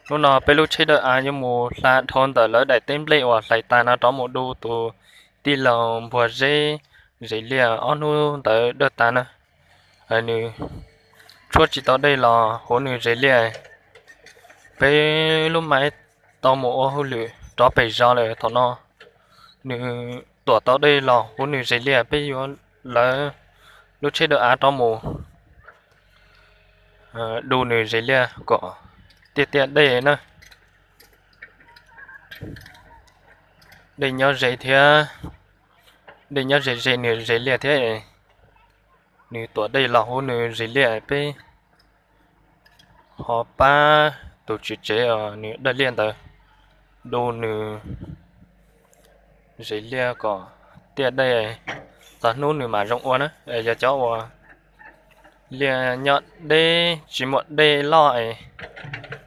Hnub no peb lub tsheb dawb av yuav mus hla dhau ntawm lawv daim teb nplej uas hlais tas no rov mus du tus tij laug Npuag Zeb zes liaj ob hnub ntawd dawb tas na. Nws tshuab tsis tau dej los huv nws zes liaj. Peb lub maiv tau mus ua hauj lwm rov pem zos lawm thaum no, nws tuam tau dej los huv nws zes liaj, peb yuav lawv lub tsheb dawb av rov mus du nws zes liaj kom tiaj tiaj dej na. Dej nyob ze thiab, dej nyob ze ze nws zes liaj thiab. Nws tuam dej los huv nws zes liaj, peb ho pab tus tswv tsev uas nws dawj liaj ntawd du nws zes liaj kom tiaj dej, txog hnub nws mam zoo ua na. Yog cov uas liaj nyob deb tsis muaj dej loj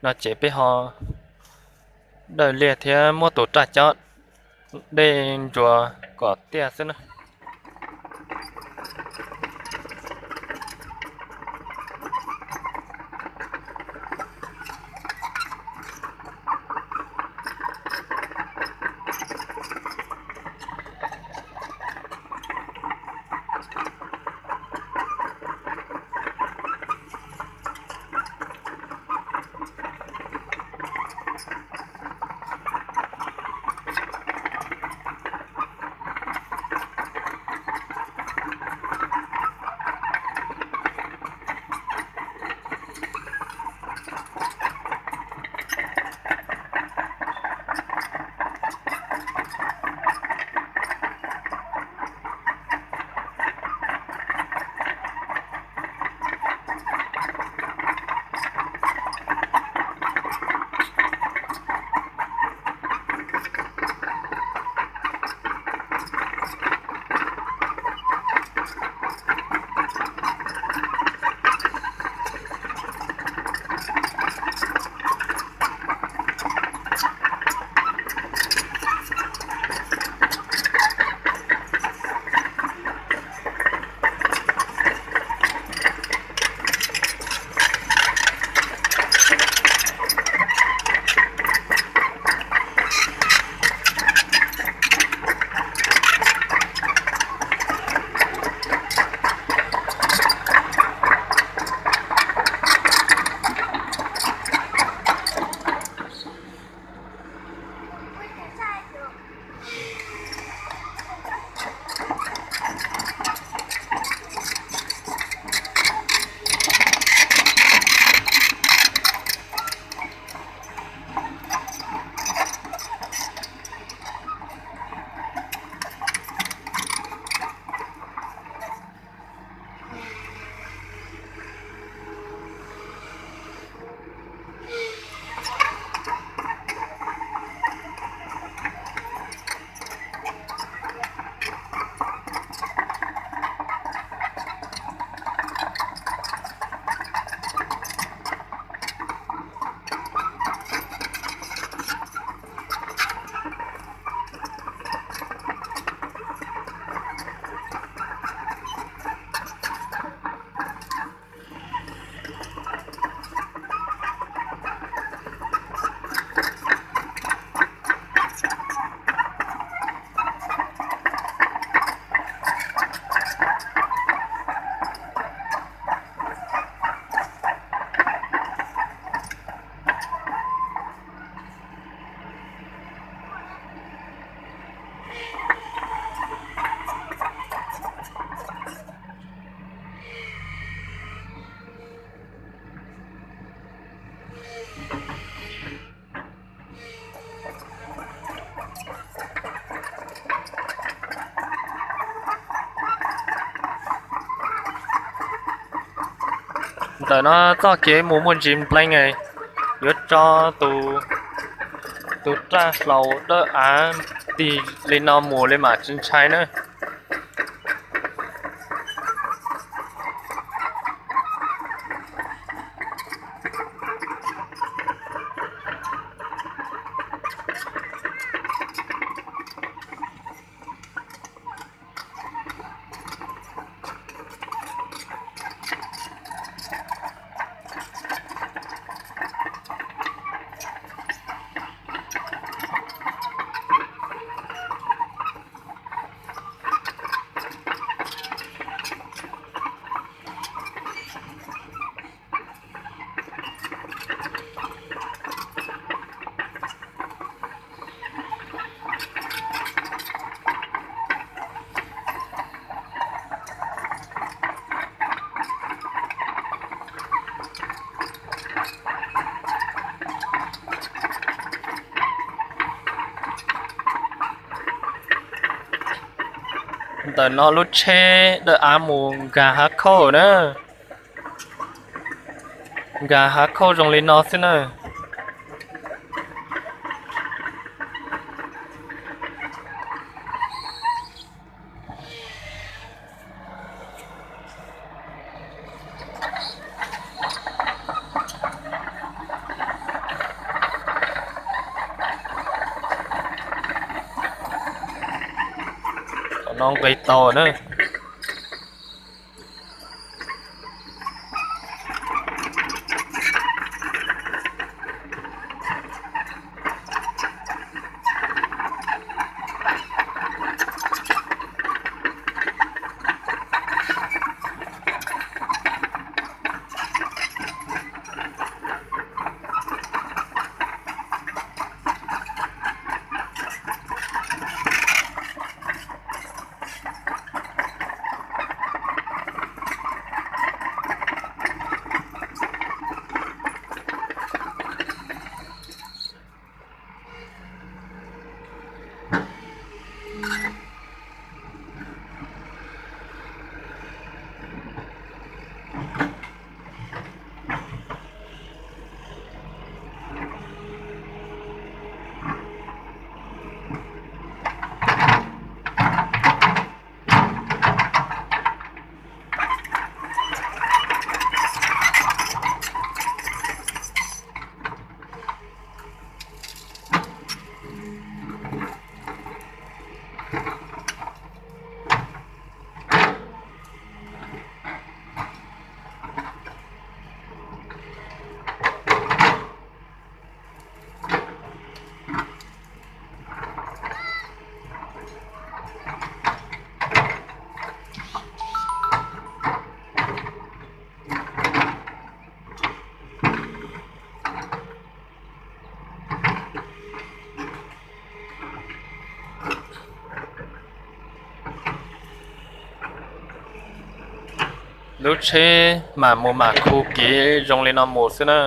no ces peb ho dawj liaj thiab muab tus raj cob dej ntsuas kom tiaj xwb na. Ntawm no txoj kev mus muaj ntsis nplees, yuav tso tus, tus raj hlau dawb av tig li no mus li mam tsis ntshai na. Ntawm no lub tsheb dawb av mus nkag hav khauj na. Nkag hav khauj zoo li no xwb na. Qhov no nqis tau na. Lub tsheb mam mus mam khu kev zoo li no mus xwb na.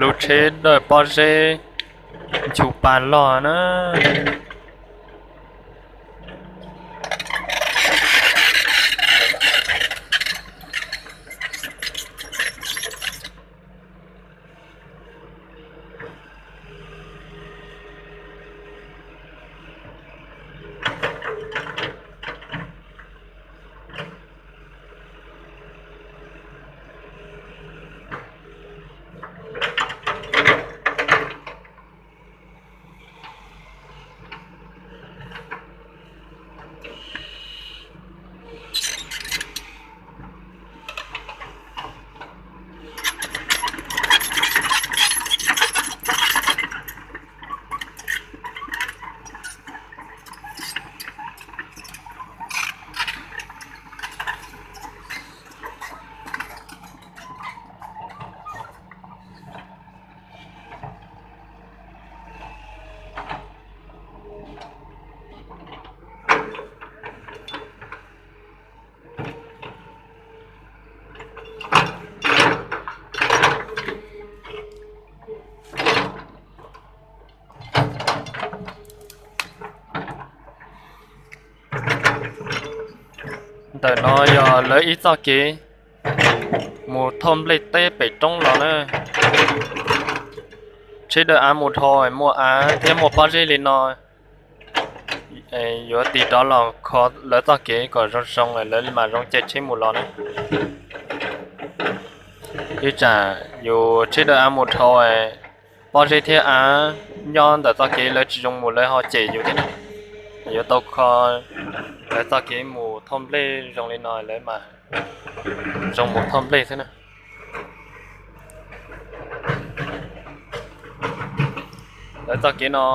Lub tsheb dawj pob zeb nchu pa log na. Ntawm no yog lawv ib txoj kev mus thauj nplej teb pem roob los na. Tsheb dawb av mus dhau muaj av thiab muaj pob zeb li no, yuav tig rov los kho lawv txoj kev kom zoo zoo lawv mam zoo caij tsheb mus los na. Ib tsam yus tsheb dawb av mus dhau, pob zeb thiab av nyob ntawm txoj kev lawv tsis zoo mus lawv ho cem yus thiab na. Yuav tau kho lawv txoj kev mus thauj nplej zoo li no lawv mam zoo mus thauj nplej xwb na. Lawv txoj kev no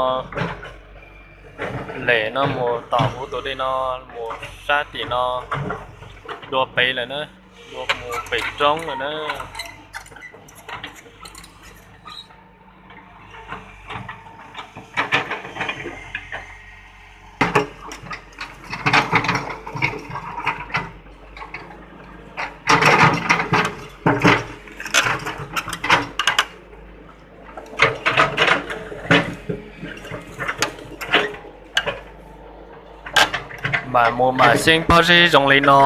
lem no mus tom huv tus dej no, mus sab tim no dua pem lawm na, dua mus pem roob lawm na. Mam mus mam xyeeb pob zeb zoo li no,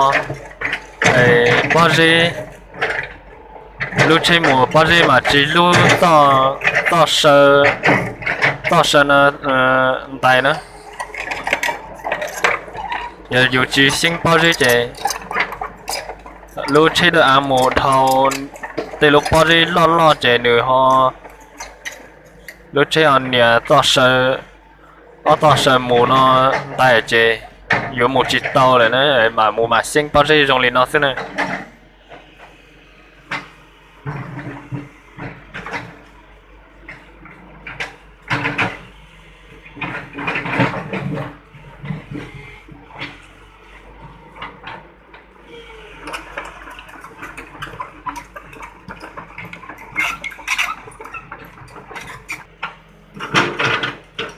pob zeb, lub tsheb mus pob zeb mas tsis hlub txoj, txoj saw no ntais na. Yog yus tsis xyeeb pob zeb ces lub tsheb dawb av mus dhau tej lub pob zeb loj loj ces nws ho, lub tsheb ho nias txoj saw, ob txoj saw mus no ntais ces yuav mus tsis tau lawm na, mam mus mam xyeeb pob zeb zoo li no xwb na.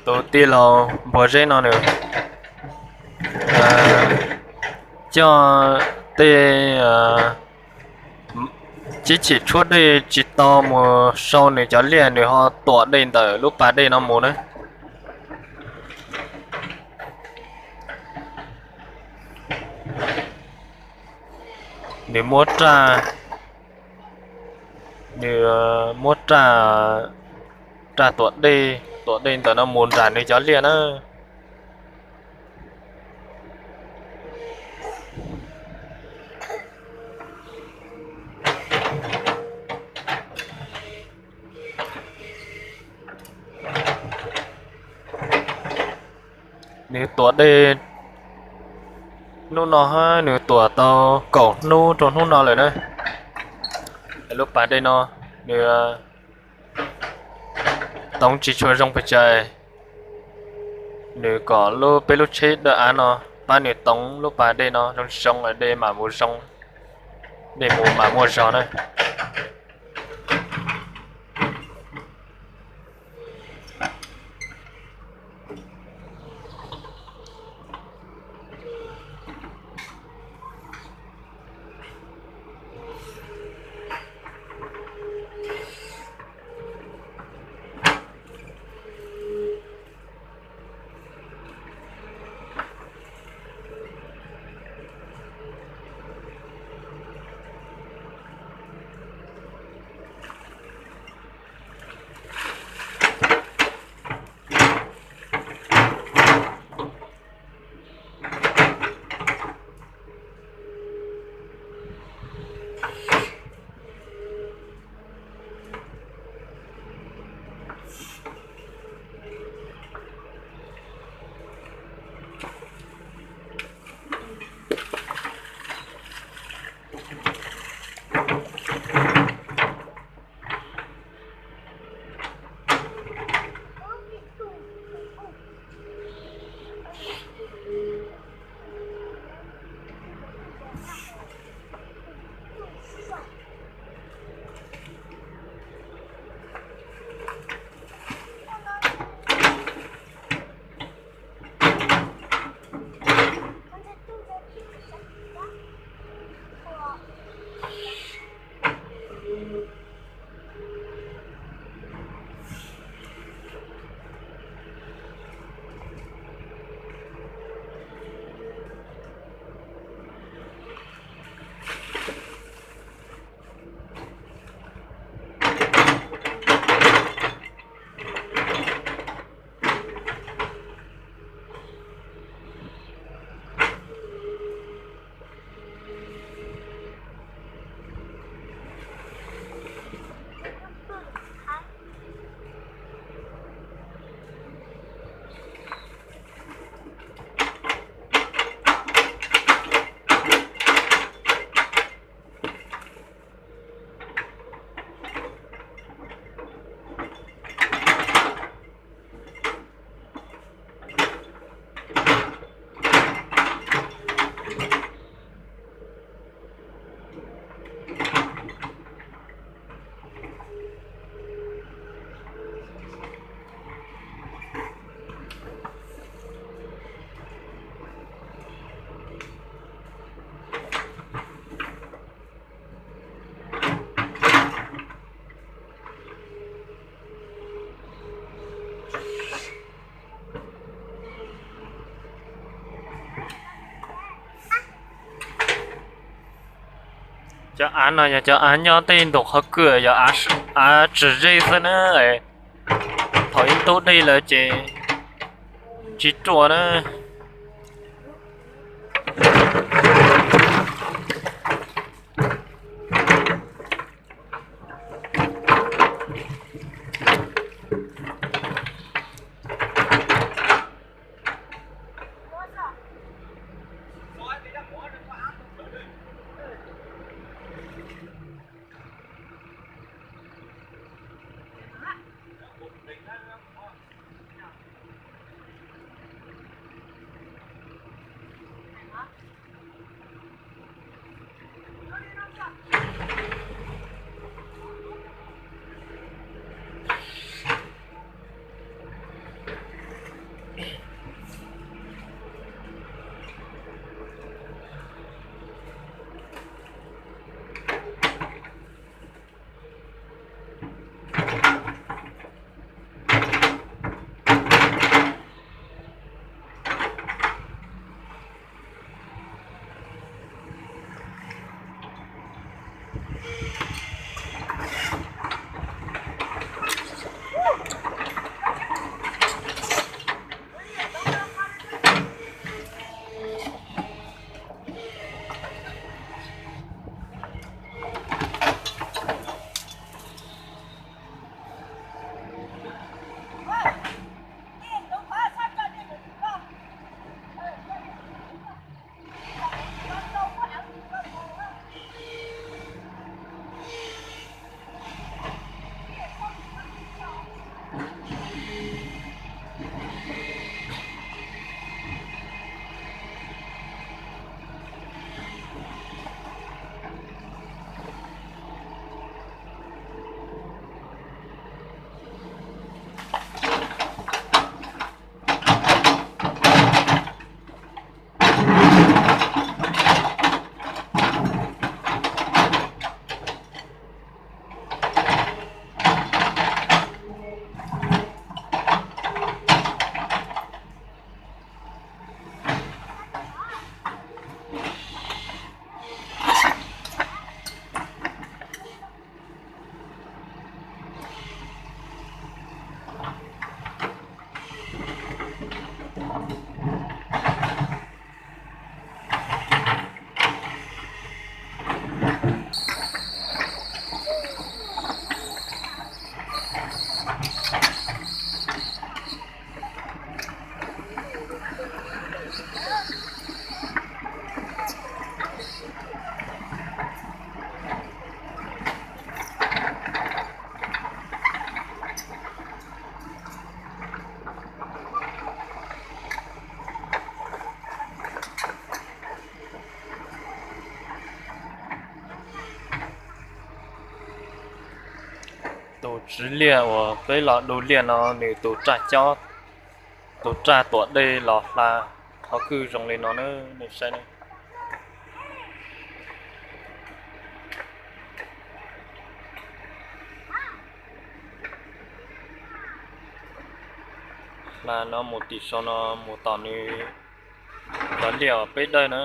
Tus tij laug npuag zeb no nws coj tej, cib chim tshuab dej tsis tau mus sau nws cov liaj, nws ho tuam dej ntawm lub pas dej no mus na. Nws muab raj, nws muab raj, raj tuam dej, tuam dej ntawm no mus nram nws cov liaj na. Nws tuam dej hnub no, nws tuam tau kaum hnub rau hnub no lawm na. Lub pas dej no nws toov tsis tshua zoo pes tsawg, nws kom lub, peb lub tsheb dawb av no pab nws toov lub pas dej no zoo zoo, dej mam mus zoo, dej mus mam muaj zog na. Cov av no yog cov av nyob tej ntu qhov kws yog av tsis zeb xwb na. Thaum ib ntub dej lawm ces tsis ruam na. Tus tswv liaj uas peb los du liaj no nws tus raj cob, tus raj tuam dej los hla qhov kwj zoo li no na, nej saib ne. Hla no mus tim saum no mus tom nws cov liaj uas peb dawj na.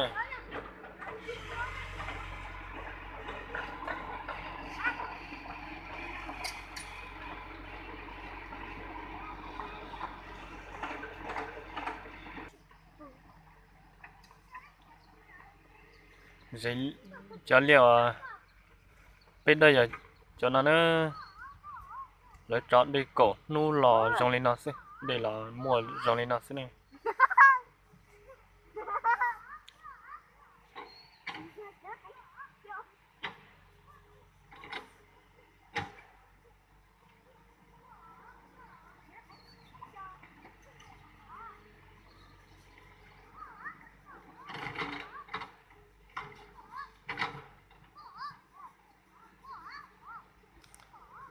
Cov liaj uas peb dawj yog cov no na. Lawv tso dej kaum hnub los zoo li no xwb, dej los muaj zoo li no xwb ne.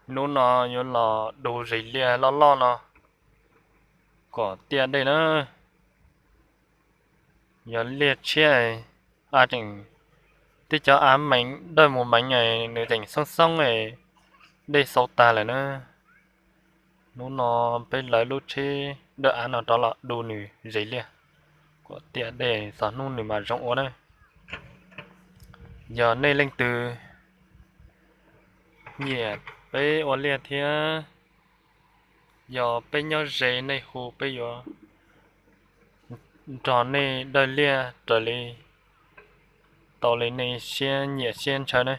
Hnub no yuav los du zes liaj loj loj no kom tiaj dej na. Yog liaj tshiab, a tseem, tib cov av meej dawj mus meej, nws tseem xoob xoob, dej xau tag lawm na. Hnub no peb lawv lub tsheb dawj av no rov los du nws zes liaj kom tiaj dej, txog hnub nws mam zoo ua na. Yog nej leej twg Nyiam peb ua liaj thiab, yog peb nyob ze nej hu peb yuav nrog nej dawj liaj raws li tau li nej siab nyiam siab ntshaw na.